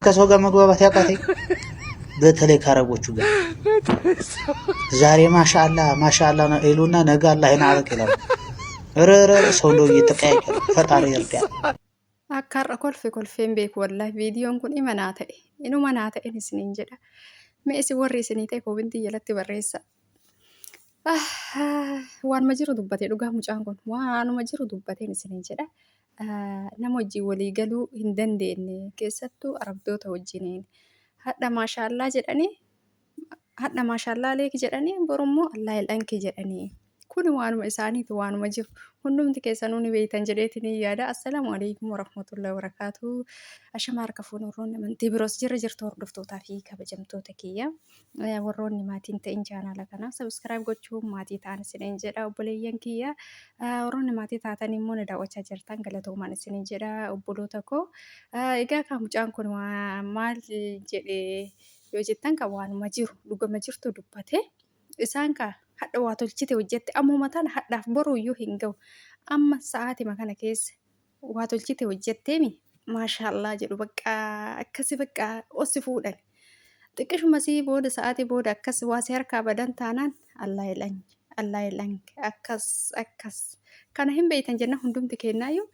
ከሰው ጋር መግባባት ያቃተኝ በተለይ ከአረቦቹ ጋር ዛሬ ማሻአላ ማሻአላ ነው ይሉና ነገ አላህ ይናረቅ ይላሉ። ኧረ ኧረ ሰው እንደው እየተቀያየረ ፈጣሪ ይርዳ። Akka har'a kolfe kolfeen beeku wallahi viidiyoon kun ima naa ta'e inuma naa ta'en isiniin jedha. Mee isin warri isinii ta'e koomentii jalatti barreessa. Waanuma jiru dubbate dhugaa mucaan kun waanuma jiru dubbateen isiniin jedha. Nama wajjin walii galuu hin dandeenye keessattuu arabdoota wajjiniin. Hadha maashaallaa jedhanii hadha maashaallaa leeki jedhanii borummoo Allah il'anki jedhanii. Kuni waanuma isaaniiti waanuma jiru. Hundumti keessanuu ni beektan jedheetiin yaada. Assalaamu alaikum warahmatullahi wabarakaatuh. Ashama harka fuune warroonni amantii biroos jira jirtu hordoftootaa fi kabajamtoota kiyya. Warroonni maatiin ta'in chaanaala kana subscribe gochuun maatii ta'an isiniin jedha obboleeyyan kiyya. Warroonni maatii taatan immoo na daawwachaa jirtan galatoomaan isiniin jedha obboloota koo. Egaa kan mucaan kun maal jedhe yoo jettan kan waanuma jiru dhugama jirtu dubbate. Isaan kaa hadha waa tolchite hojjette ammuma tana hadhaaf boruuyyuu hin ga'u. Amma sa'aatima kana keessa waa tolchite hojjetteemi maashaallaa jedhu bakka akkasi bakka ossi fuudhan. Xiqqishuma sii booda sa'aatii booda akkas waa si harkaa badan taanaan Allah ilany Allah ilany akkas akkas kana hin beeytan jenna hundumti kennaayyuu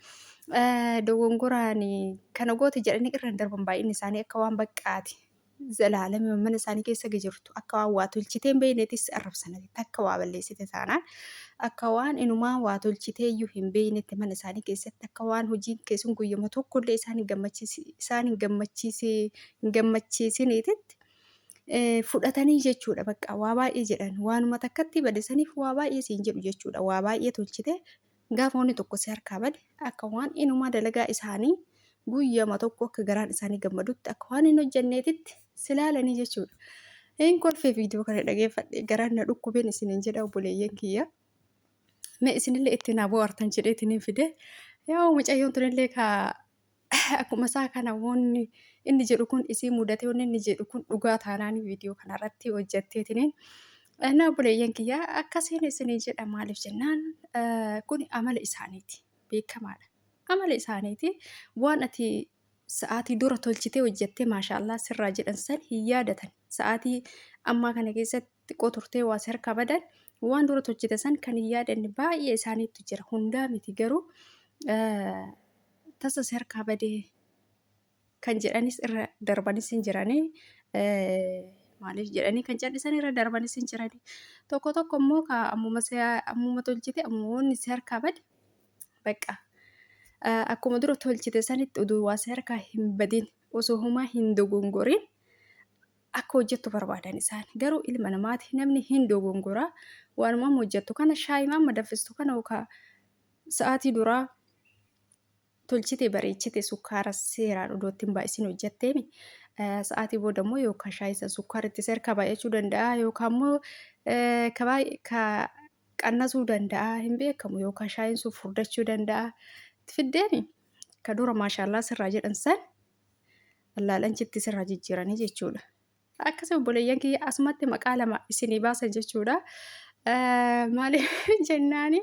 dogongoraan kana goote jedhanii irra hin darban baay'inni isaanii akka waan baqqaati. Zalaalami mana isaanii keessa jirtu akka waan waa tolchitee hin beeknetis arrabsanati takka waa balleessite taanaan akka waan inumaa waa tolchitee iyyuu hin beeknetti mana isaanii keessatti akka waan hojiin keessun guyyuma tokkollee isaan hin hin gammachiisiniititti fudhatanii jechuudha bakka waa baay'ee jedhan waanuma takkatti bade saniif waa baay'ee siin jedhu jechuudha waa baay'ee tolchite gaafa wanni tokko si harkaa bade akka waan inumaa dalagaa isaanii guyyama tokko akka garaan isaanii gammadutti akka waan hin hojjenneetitti si laalanii jechuudha. Hin kolfee viidiyoo kana dhageeffadhe garaan na dhukkubeen isiniin jedha obboleeyyan kiyya. Mee isinillee itti naa bohaartan jedheetiin hin fide. Yaa mucayyoon tunillee kaa akkuma isaa kana wanni inni jedhu kun isii mudate wanni inni jedhu kun dhugaa taanaan viidiyoo kanarratti hojjetteetiniin. Na obboleeyyan kiyya akkasiin isinii jedha maaliif jennaan kun amala isaaniiti beekamaadha. Amala isaaniiti waan ati sa'aatii dura tolchitee hojjettee maashaallaa sirraa jedhan san hin yaadatan. Sa'aatii ammaa kana keessatti xiqqoo turtee waa si harkaa badan waan dura tolchite san kan hin yaadanne baay'ee isaaniitu jira. Hundaa miti garuu tasa si harkaa badee kan jedhanis irra darbanis hin jiranii. Maaliif jedhanii kan callisan irra darbanis hin jiranii. Tokko tokko immoo ka ammuma tolchite ammuma wanni si harkaa bade bakka akkuma dura tolchite sanitti oduu waa si harkaa hin badin osoo homaa hin dogongorin akka hojjettu barbaadan isaan. Garuu ilma namaati namni hin dogongora. Waanuma amma hojjettu kana shaayima amma danfistu kana yookaan sa'aatii duraa tolchite bareechite sukkaara seeraan odoo itti hin baay'isin hojjetteemi. Sa'aatii booda immoo yookaan shaayii san sukkaara itti harkaa baay'achuu danda'a yookaan immoo ka qannasuu danda'a hin beekamu yookaan shaayiin sun furdachuu danda'a. Itti fiddeemi ka dura maashaallaa sirraa jedhan san allaalanchitti sirraa jijjiiranii jechuudha. Akkasuma obboleeyyan kiyya asumatti maqaa lama isinii baasan jechuudha. Maaliif jennaani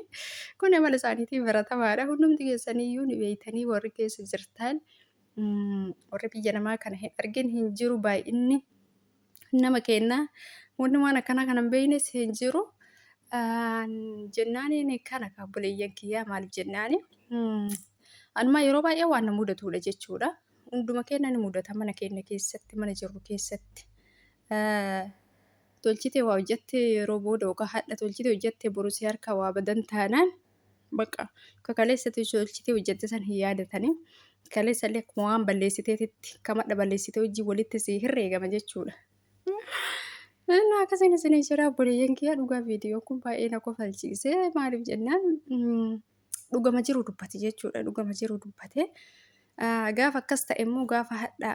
kun amala isaaniitiin baratamaadha. Hundumti keessaniyyuu ni beektanii warri keessa jirtan warri biyya namaa kana hin argin hin jiru baay'inni nama keenna wanni waan akkanaa kana hin beeknes hin jiru. Jennaaniin kana ka obboleeyyan kiyyaa maaliif jennaani anumaa yeroo baay'ee waan na mudatudha jechuudha. Hunduma keenya ni mudata mana keenya keessatti mana jirru keessatti. Tolchite waa hojjette yeroo booda yookaan hadha tolchite hojjette boru si harkaa waa badan taanaan bakka ka kaleessa tolchite hojjette san hin yaadatanii. Kaleessa illee akkuma waan balleessiteetitti kamadha balleessite hojii walitti si herreegama jechuudha. Inni akkasiin isinii jira obboleeyyan kiyya dhugaa viidiyoon kun baay'ee na kofalchiise maaliif jennaan dhugama jiru dubbate jechuudha dhugama jiru dubbate. Gaafa akkas ta'e immoo gaafa hadha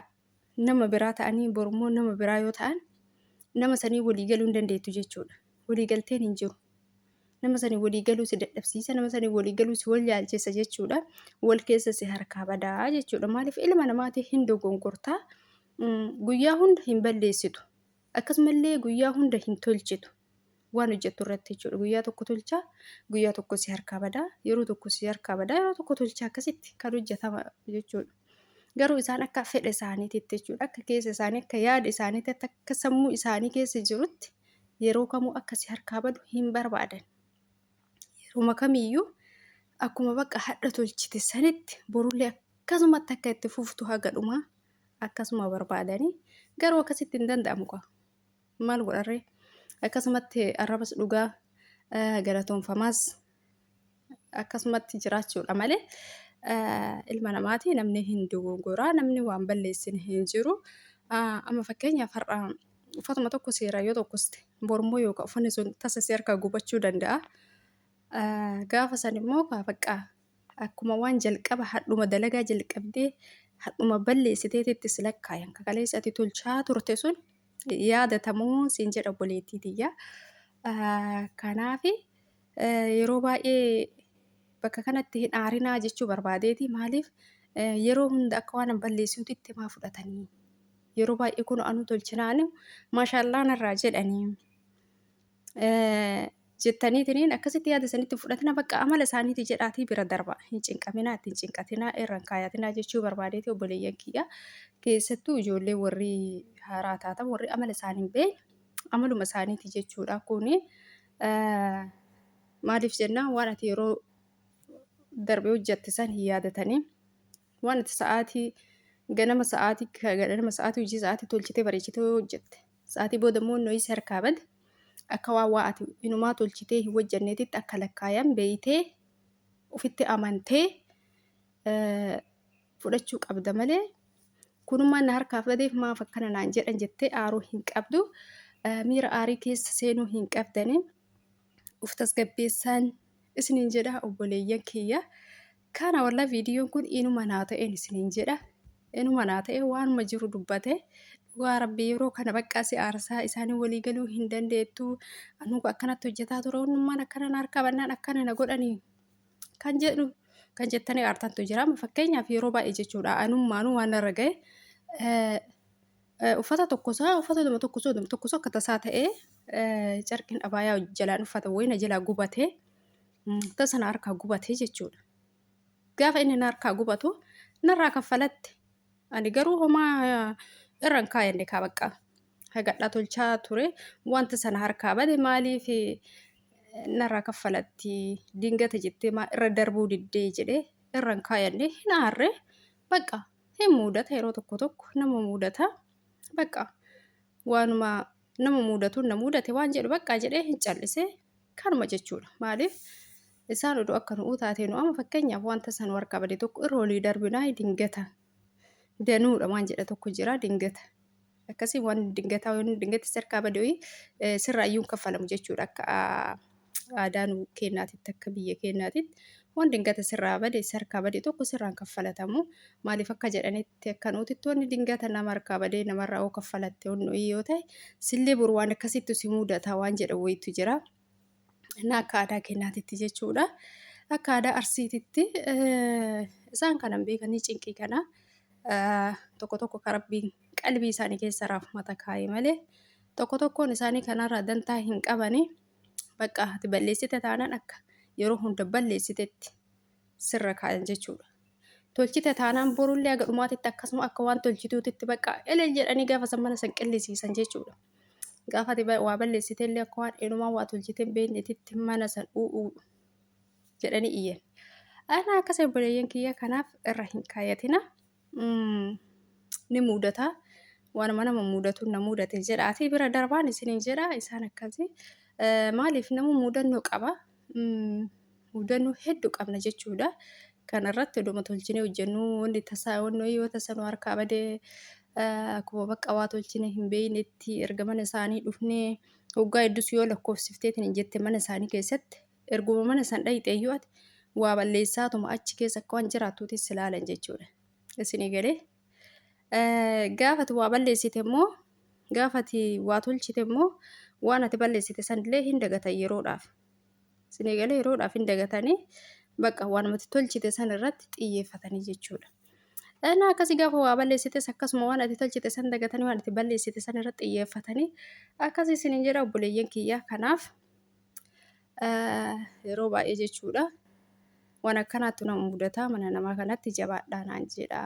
nama biraa ta'anii borummoo nama biraa yoo ta'an nama sanii walii galuu hin dandeettu jechuudha. Walii galteen hin jiru. Nama sanii walii galuu si dadhabsiisa, nama sanii walii galuu si wal yaalchisa jechuudha. Wal keessa si harkaa badaa jechuudha. Maaliif ilma namaatii hin dogongortaa guyyaa hunda hin balleessitu. Akkasumallee guyyaa hunda hin tolchitu. Waan hojjettu irratti jechuudha. Guyyaa tokko tolchaa, guyyaa tokko si harkaa badaa, yeroo tokko si harkaa badaa, yeroo tokko tolchaa akkasitti kan hojjetama jechuudha. Garuu isaan akka fedha isaaniititti jechuudha. Akka keessa isaanii, akka yaada isaaniitti, akka sammuu isaanii keessa jirutti yeroo kamuu akka si harkaa badu hin barbaadan. Yeruma kamiyyuu akkuma bakka hadha tolchite sanitti borullee akkasumatti akka itti fuftu haga dhumaa akkasuma barbaadanii garuu akkasitti hin danda'amu kaa. Maal godharree akkasumatti arrabas dhugaa galatoonfamaas akkasumatti jiraachuudha malee ilma namaati namni hin dogongoraa namni waan balleessine hin jiru. Amma fakkeenyaaf har'a uffatuma tokko seeraa yoo tokkoste borummoo yookaan uffanni sun tasa si harkaa gubachuu danda'a. Gaafa san immoo baqqaa akkuma waan jalqaba hadhuma dalagaa jalqabdee hadhuma balleessiteetitti si lakkaayan. Kaleessa ati tolchaa turte sun yaadatamuu siin jedha obboleettii tiyya. Kanaafi yeroo baay'ee bakka kanatti hin aarinaa jechuu barbaadeeti. Maaliif yeroo hunda akka waan balleessuutitti maa fudhatanii? Yeroo baay'ee kun anu tolchinaan maashaallaa narraa jedhanii. Jettaniitiniin akkasitti yaada isanitti fudhatina bakka amala isaaniiti jedhaatii bira darba. Hin cinqaminaa, ittiin cinqatinaa, irra hin kaayatinaa jechuu barbaadeeti obboleeyyan kiyya. Keessattuu ijoollee warri haaraa taatan warri amala isaanii hin beekne amaluma isaaniiti jechuudha kuni. Maaliif jennaan waan ati yeroo darbe hojjatte san hin yaadatanii waan ati sa'aatii ganama sa'aatii ganama sa'aatii hojii sa'aatii tolchitee bareechitee hojjatte sa'aatii booda immoo noyi si harkaa bade akka waan waa ati inumaa tolchitee hin hojjanneetitti akka lakkaayan beeytee ofitti amantee fudhachuu qabda malee kunummaan na harkaa badeef maaf akkana naan jedhan jettee aaruu hin qabdu. Miira aarii keessa seenuu hin qabdani. Uf tasgabbeessaan isiniin jedha obboleeyyan kiyya. Kana walla viidiyoon kun inuma naa ta'een isiniin jedha. Inuma naa ta'e waanuma jiru dubbate. Dhugaa rabbii yeroo kana baqqaa si aarsaa isaanii walii galuu hin dandeettu. Anuu akkanatti hojjetaa ture hundummaan akkana na harkaa bannaan akkana na godhanii kan jedhu kan jettanii aartantu jira. Amma fakkeenyaaf yeroo baay'ee jechuudha anummaanuu waan narra ga'e uffata tokkosaa uffata tokkosoo tokkosoo akka tasaa ta'ee carqiin abaayaa jalaan uffata wayii na jalaa gubatee tasa na harkaa gubatee jechuudha. Gaafa inni na harkaa gubatu narraa kaffalatte. Ani garuu homaa irra hin kaayanne kaa bakka hagadhaa tolchaa ture wanta sana harkaa bade maaliif narraa kaffalatti dingata jettee maa irra darbuu diddee jedhee irra hin kaayanne hin aarre bakka hin mudata yeroo tokko tokko nama mudata bakka waanuma nama mudatu na mudate waan jedhu bakka jedhee hin callise kanuma jechuudha. Maaliif isaan oduu akka nu'uu taatee nu amma fakkeenyaaf wanta san harkaa bade tokko irra olii darbinaa dingata danuudha waan jedha tokko jira dingata. Akkasii waan dingataa waan dingata sirkaa bade sirraa iyyuu hin kaffalamu jechuudha akka aadaa nu kennaatitti akka biyya kennaatitti waan dingata sirraa bade sirkaa bade tokko sirraan kaffalatamu. Maaliif akka jedhanitti akka nuutitti wanni dingata nama harkaa badee namarraa oo kaffalatte wanni yoo ta'e sillee boru waan akkasittu si mudata waan jedhan wayiitu jira. Inni akka aadaa kennaatitti jechuudha. Akka aadaa arsiititti isaan kanan beekanii cinqii kana tokko tokko kan rabbiin qalbii isaanii keessa raafmata kaa'e malee tokko tokkoon isaanii kanarraa dantaa hin qabani. Bakka ati balleessite taanaan akka yeroo hunda balleessitetti sirra kaayan jechuudha. Tolchite taanaan borullee haga dhumaatitti akkasuma akka waan tolchituutitti bakka elel jedhanii gaafa san mana san qillisiisan jechuudha. Gaafa ati waa balleessite illee akka waan eenyumaa waa tolchite hin beeknetitti mana san u'uu jedhanii iyyan. Ana akkas obboleeyyan kiyya kanaaf irra hin kaayatina. Ni mudata. Waanuma nama mudatu na mudate jedha. Ati bira darbaan isiniin jedha isaan akkasii. Maaliif nama mudannoo qaba. Mudannoo hedduu qabna jechuudha. Kanarratti oduma tolchinee hojjennu wanni tasaa wanni yoo tasa nu harkaa badee akkuma bakka waa tolchine hin beeknetti erga mana isaanii dhufnee waggaa hedduus yoo lakkoofsifteetiin hin jette mana isaanii keessatti erguma mana san dhayxee iyyuu ati waa balleessaatuma achi keessa akka waan jiraattuutis ilaalan jechuudha. Isinii galee gaafati waa balleessite immoo gaafati waa tolchite immoo waan ati balleessite sanillee hin dagatan yeroodhaaf. Isinii galee yeroodhaaf hin dagatanii bakka waanumatti tolchite san irratti xiyyeeffatanii jechuudha. Innaa akkasii gaafa waa balleessites akkasuma waan ati tolchite san dagatanii waan ati balleessite san irratti xiyyeeffatanii akkasii isiniin jedha obboleeyyan kiyya kanaaf yeroo baay'ee jechuudha. Waan akkanaatu nama mudata mana namaa kanatti jabaadhaa naan jedha.